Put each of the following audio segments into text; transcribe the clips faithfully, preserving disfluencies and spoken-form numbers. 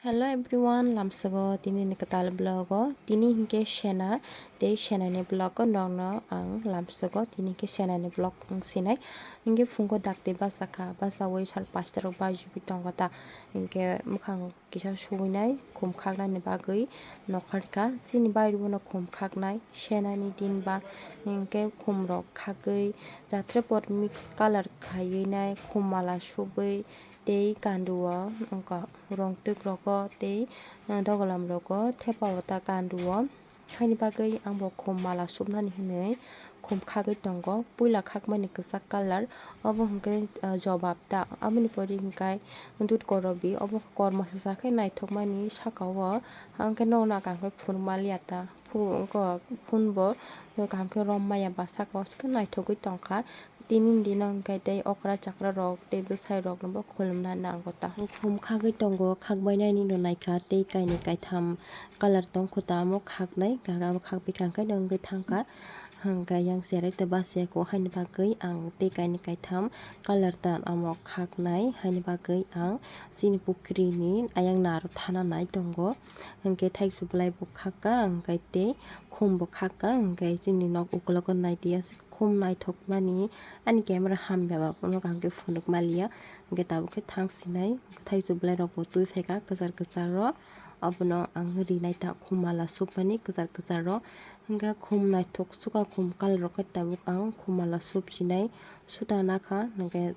Hello everyone, lamsogo tini ni kwtal vlog o tini hinkhe sena tei sena ni vlog o nokno ang lamsogo tini hinkhe sena ni vlog wng sinai hinkhe phungo dakti bachakha bachaui sal pasta rok bajibi tongo ta hinkhe mwkhang kisa suinai khum khaknani bagwi nokharkha chini bai rwino khum khaknai sena ni din ba hinkhe khum rok khagwi jatre por mix colour khaiwi nai khum mala subwi tei kandu o wngkha rong twk rogo tei dogalam rogo thepa o ta kandu o. Haini bagwi ang bo khum mala subnani hinwi khum khagwi tongo. Puila khakmani kwchak colour, obo hwnkhe, ah, jobab ta. Aboni pore hwnkhe dudh korobi, obo kormo swsa khe naithokmani saka o. Hwnkhe nokno kaham khe phunuk maliya ta. Phu-, wngkha phunbo kaham khe rom maya ba saka o se khe naithogwi tongkha. Tini ni dino hwnkhe tei okra chakra rok tei bwsai rok no bo khulumna nango ta. Khum khagwi tongo, khakbai nani no naikha tei kainwi kaitham colour tongkho ta omo khaknai, abo khakbai kha hwnkhe no wngwi thangkha. Hwnkhe yang cherai tei bachaya kho haini bagwi ang tei kainwi kaitham colour ta omo khaknai haini bagwi ang chini pukhri ni ayang naro thana nai tongo. Hwnkhe thaichuk belai bo khakha, hwnkhe tei khum bo khakha, hwnkhe chini nok ukulogo naidi aswk. Khum naithokmani ani camera hamya ba phano kaham khe phunuk maliya, hwnkhe tabuk khe thang sinai thaichuk belai rok bo twi phaikha kwchar kwchar o. Abono ang rinai ta khum mala supmani kwchar kwchar o, hwnkhe khum naithok sukha khum colour rok khe tabuk ang khum mala sup sinai suda nakha, hwnkhe,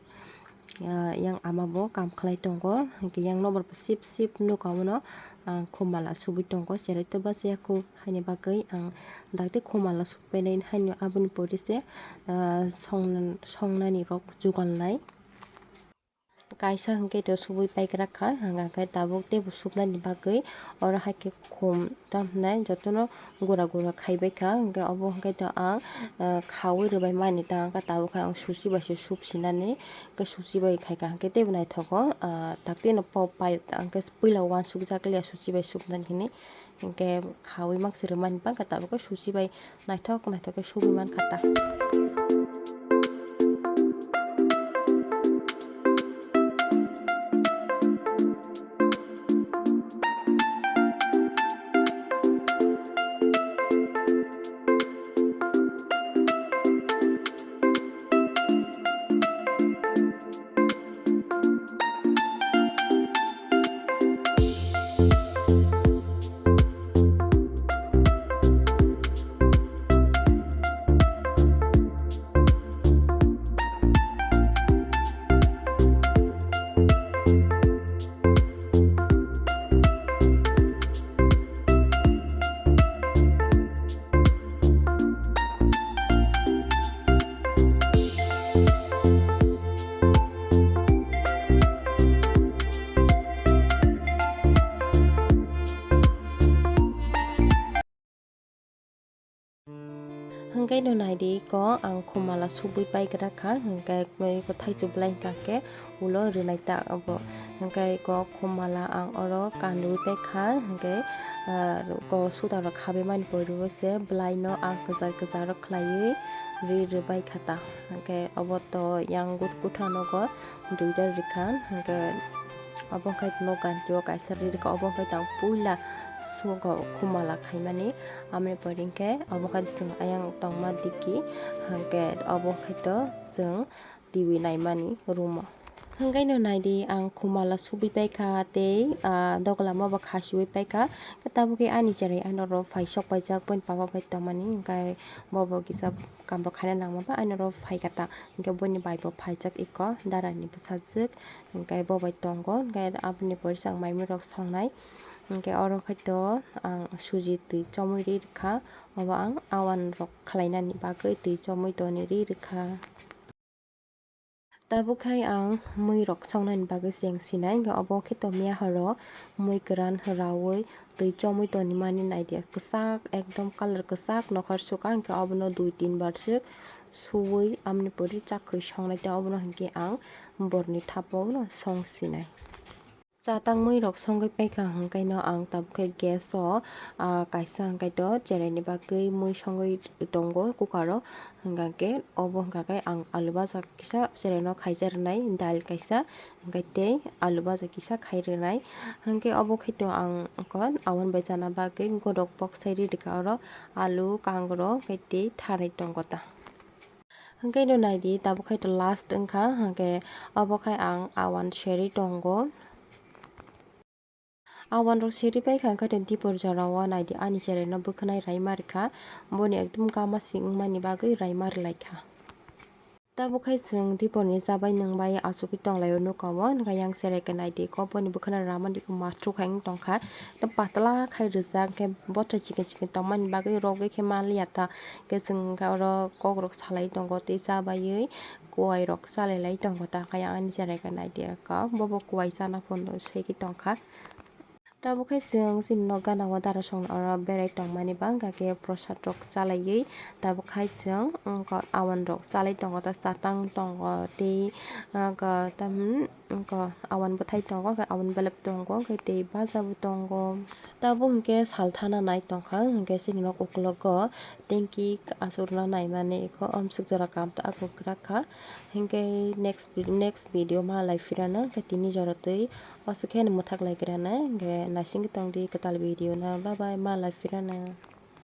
ah, yang ama bo kam khlai tongo, hwnkhe yang nokbar bo sip sip nukha, abono ang khum mala subui tongo, cherai tei bachaya kho. Haini bagwi ang dakti khum mala supbainai haino aboni pore se, ah, song-, songnani rok jugalnai. Kaisa hwnkhe to subui paikrak kha, hwnkhe tabuk teibo supnani bagwi oro haikhe khum tamhinai jotono gura gura khaibai kha, hwnkhe obo hwnkhe to ang, ah, khaui rwbai mani ta hwnkhe tabuk khe ang susi bai se sup sinani, hwnkhe susi bai khaikha hwnkhe teibo naithogo, ah, dakti no pop pai hwnkhe puila uansukjak lia susi bai supnani hinwi. Hwnkhe khaui makswrwng mani bangkha tabuk khe susi bai naithok naithok khe sugui mankha ta. Hwnkhe no naidi ko ang khumala subui paigra kha, hwnkhe ko thaichuk belai hwnkha khe ulo rwnai ta abo. Hwnkhe ko khumala ang oro kanwi paikha, hwnkhe, ah, ko suda rok khabai mani pore se belai no ang kwchar kwchar rok khlaiwi ri rwbai kha ta. Hwnkhe obo to yang gut kutha nogo duida rikha, hwnkhe obo khe nogo ganti o kaisa ri rikha, obo khe tang puila sugo khumala khaimani, amoni pore hwnkhe obo khe chwng ayang tongma digi, hwnkhe obo khe to chwng T V naimani room o. Hwnkhe no naidi ang khumala subui paikha tei, ah, doglama bo khasiui paikha, tabuk khe ani cherai ano oro phai sok paijak boni papa bai tongmani, hwnkhe bobo kisa kam rok khaina nangma ba ani oro phaikha ta, hwnkhe boni bai bo phaijak eko dara ni bwsajwk. Hwnkhe bo bai tongo, hwnkhe aboni pore se ang mai mui rok songnai. Hwnkhe oro khe to ang suji twi chomui ri rwkha, obo ang awan rok khlainani bagwi twi chomui toni ri rwkha. Tabuk khe ang mui rok songnani bagwi cheng sinai, hwnkhe obo khe to miya horo mui kwran raui twi chomui tonimani naidi, kwchak ekdom colour kwchak nokhar sukha, hwnkhe obono dui tin bar swk suui amoni pore chakhwi songnai, tei obono hwnkhe ang borni thapokno song sinai. Tatang mui rok songwi paikha hwnkhe no ang tabuk khe gas o, ah, kaisa hwnkhe to cherai ni bagwi mui songwi tongo cooker o, hwnkha khe obo hwnkha khe ang alu baja kisa cherai no khaija rwnai, dal kaisa, hwnkhe tei alu baja kisa khai rwnai. Hwnkhe obo khe to ang kon awan bai chana bagwi godok bok sai ri rwkha oro alu, kangrok, hwnkhe tei thanai tongo ta. Hwnkhe no naidi, tabuk khai to last wngkha, hwnkhe obo khai ang awan serwi tongo. Awan rok serwi paikha, hwnkhe to dipor jorao naidi ani cherai no bwkhwnai raima rikha, boni ekdom gama sing wngmani bagwi raima rwlaikha. Tabuk khai chwng dipor ni chabai nwngbai achugwi tonglaio nukao, hwnkhe yang cherai khe naidi, kok boni bwkhwnai ramani mathruk hai wng tongkha, ekdom patla khai rijak, hwnkhe bothai chikon chikon tongmani bagwi rogwi khe manliya ta. Hwnkhe chwng hwnkhe oro kokrok salai tongo tei chabaiwi kuwai rok chalai lai tongo ta. Khe ani cherai khe naidi kha, bobo kuwai chana phano seki tongkha. Tabuk khe chwng chini nok gana o dara songno oro berai tongmani ba, hwnkha khe prosad rok chalaiwi tabuk khai chwng, wngkha, awan rok chalai tongo ta, chatang tongo tei, wngkha, tam, wngkha, awan bwthai tongo, hwnkhe awan belep tongo, hwnkhe tei baja bo tongo. Tabuk hwnkhe sal thana nai tongkha, hwnkhe chini nok uklogo tengki aswk rwna naimani, ekho amswk jora kam ta, ako kwrak kha. Hwnkhe next, next video malai phirano, hwnkhe tini jora twi aswk khe mwthak lai phirano, hwnkhe naisingwi tongdi kwtal video no. Bye bye, malai phirano.